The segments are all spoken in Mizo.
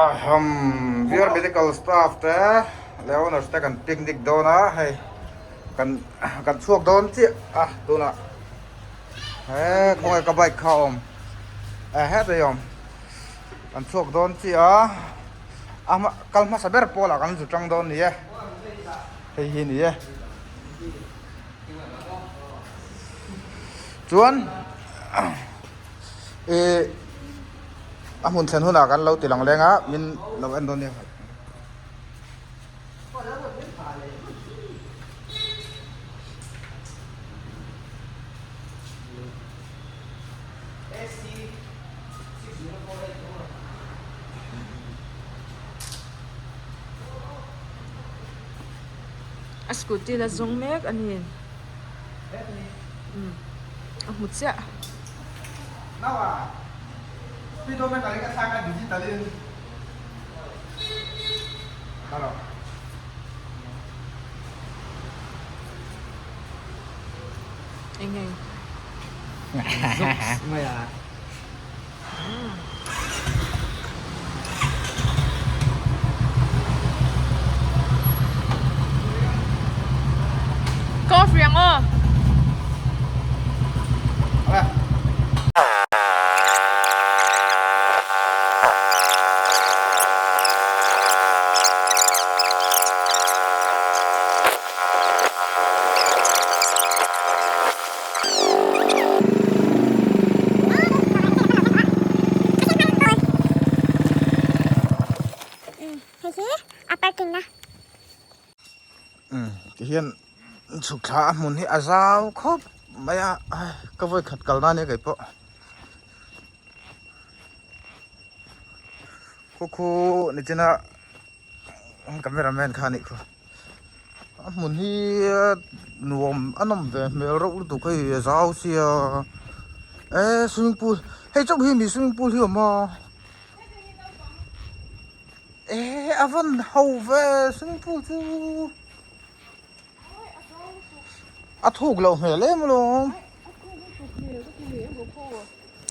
Ahem VR medical staff te leh owners te kan picnic dawn a hei kan kan chhuak dawn chiah a tunah he khawnge ka bike kha a awm eh hetah hi a awm kan chhuak dawn chiah a a hma kal hmasa ber pawlah kan zu tang dawn a ni e hei hi a ni e chuan Ihh a hmun thlen hunah kan lo ti lang leng a min lo en dawn nia. A scooty la zawng mek a ni a hmu chiah. Eng nge? Coffee ang aw. Hei hi a parking na. Umm tihian chhuk thla a hmun hi a zau khawp mai a ka vawi khat kal na ania kei pawh khu khu nichina camera man kha anih khu a hmun hi nuam a nawm ve hmel reuh lutuk hei a zau sia eh swimming pool hei chauh hi mi swimming pool hi a awm a eh a van ho ve swimming pool chu a thuk loh hmel em alawm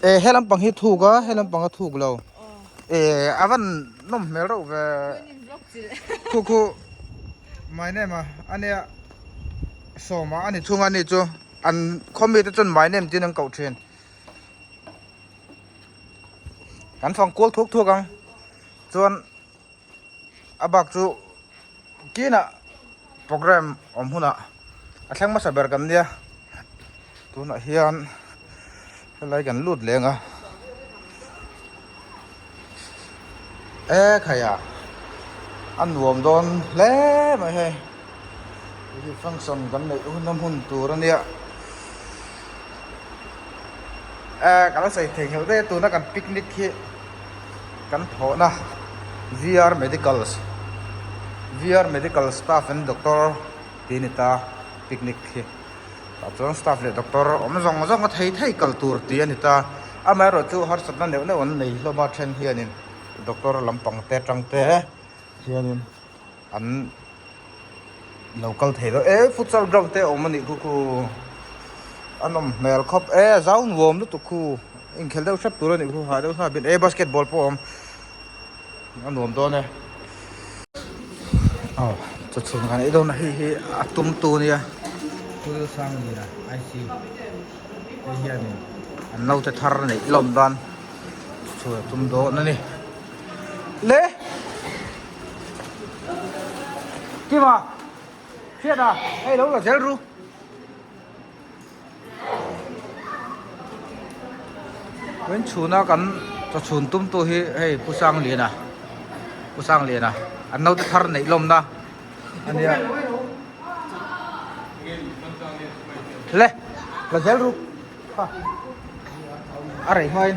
eh he lampang hi thuk a he lampang a thuk lo eh a van nawm hmel reuh ve khu khu my name a ania sawma a ni thung a ni chu an khawmi te chuan my name tiin an koh thin kan fang kual thuak thuak ang chuan a bak chu kinah program awm hunah a thleng hmasa ber kan nia tunah hian helai kan lut leng a e khaia a nuam dawn hle mai hei hei function kan neih hun a hmun tur a nia e ka lo sawi thei ngheuh daih a tuna kan picnic hi. Kan thawhna VR Medicals VR Medical Staff and Doctor tih a ni ta picnic hi tah chuan staff leh doctor awm zawng zawng a thei thei kal tur tih a ni ta amaherawh chu harsatna neuh neuh an nei hlawm a then hianin doctor lampang te atang te hianin an lo kal thei lo e futsal ground te a awm a nih khu khu a nawm hmel khawp e a zau nuam lutuk khu inkhel deuh hrep tur a nih khu hah deuh hnap in e basketball pawh a awm a nuam dawn e aw chaw chhun kan ei dawn a hei hi a tum tu ania thil sang nia IC hei hianin an naute thar neih lawm dan chhun a tum dawn a ni le. Kima hriat a hei lo la zel ru. Tuin chhuna kan chaw chhun tum tu hi hei Pu Sangliana Pu Sangliana an naute thar neih lawmna a nia. Le la zel ru a rei hmain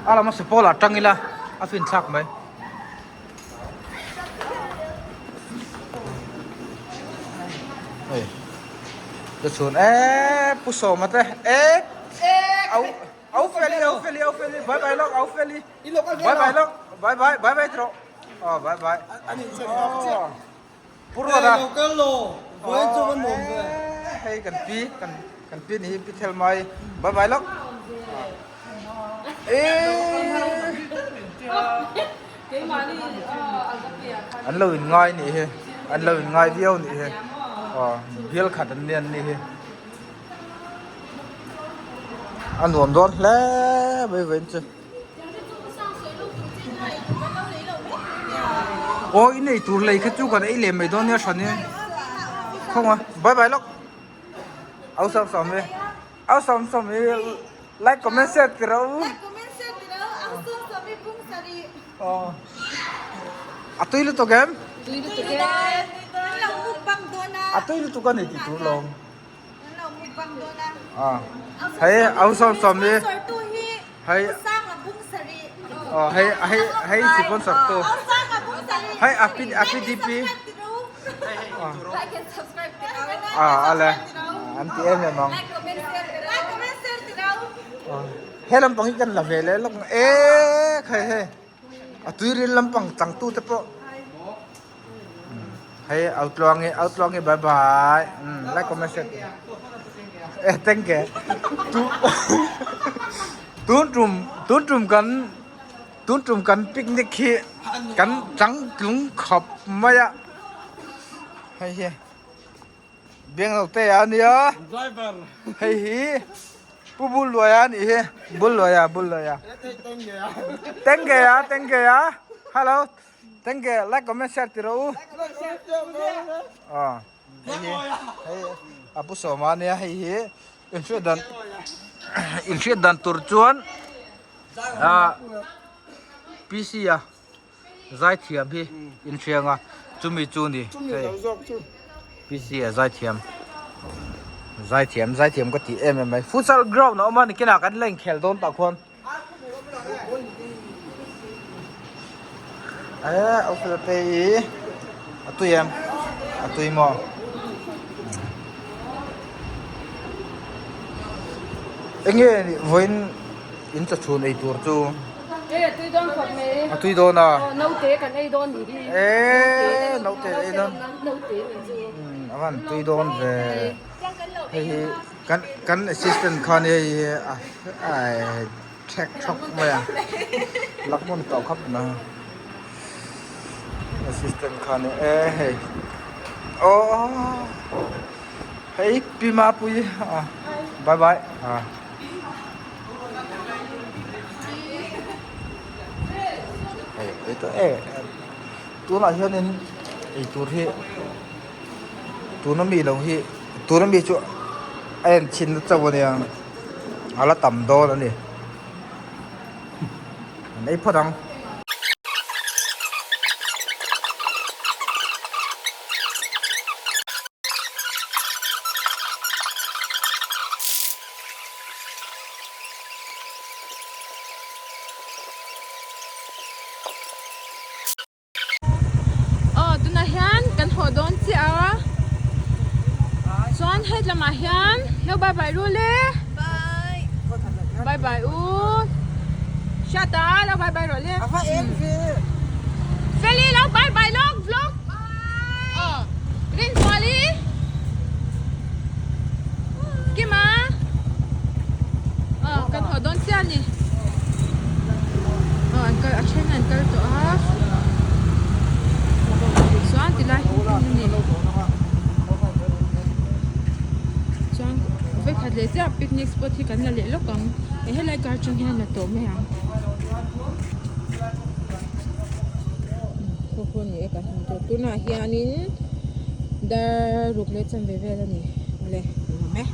a lama Supaul ah tang ila a fin thlak mai. Hei chu chhun e pu sawma te e au au feli au feli au feli bye bye lawk au feli bye bye lawk bye bye bye bye trawh aw bye bye pu ruat a hei kan pi kan kan pi ni hi pi thel mai bye bye lawk e. An lo in ngai nih hi an lo in ngai viau nih hi aw bial khat an nia an nih hi a nuam dawn hle mai vawiin chu. Aw i nei tur lei kha chu kan ei leh mai dawn nia hran e khawnga bye bye lawk au sawm sawm e au sawm sawm e like comment share ti rawh u aw a tui lutuk em a tui lutuk a ni tih tur lawm. Hei au sawm sawm hi hei aw hei hei hei sponsor tu hei a pi a pi dp a ale an ti em em ang he lampang hi kan la ve leh lawk e khai hei a tuiril lampang changtu te pawh. Hei au tluang i au tluang i bye bye like comment share eh thank you tu tun tum tun tum kan tun tum kan picnic hi kan chang tlung khawp mai a hei hi biang te a nia hei hi pu bul luai a nih hi bul luai a bul luai a thank you a thank you a hello Thank you. Like, comment, share ti rawh u. Ah. Hei hi hei a pu sawma ania hei hi inhriat dan inhriat dan tur chuan ah PC a zaithiam hi inhriang a chumi chu ni hei PC a zaithiam zaithiam zaithiam ka ti em em mai futsal ground a awm a nikinah kan la inkhel dawn tah khuan. Eh au fel te i a tui em a tui maw enge vawiin in chawchhun ei tur chu e a tui dawn khawp mai a tui dawn a aw naute kan ei dawn nih hi e naute ei dawn naute nih chu a van tui dawn ve hei hi Kan kan assistant khan hei a thek thawk mai a lak hmun tawh khawp mai assistant khan e hei aw hei pi mapui a bye bye a hei ei tawh e tunah hianin eitur hi. Tuna mi lo hi tuna mi chu a en chhin na chauh ania a la tam dawn a ni an ei phawt ang. Aw tunah hian kan haw dawn chiah a chuan het lamah hian lo bye bye rul e bye bye u hriat a lo bye bye rawh le Feli lo bye bye lawk vlog aw Rinzuali Kima aw kan haw dawn chiah a ni aw an kal a then an kal tawh a chuan ti lai hi hmun a ni chuan vawikhat leh chiah picnic spot hi kan la leh lawk ang helai kar atang hian la tawh mai ang tunah hianin dar ruk leh chanve vel a ni. Awle nuam e.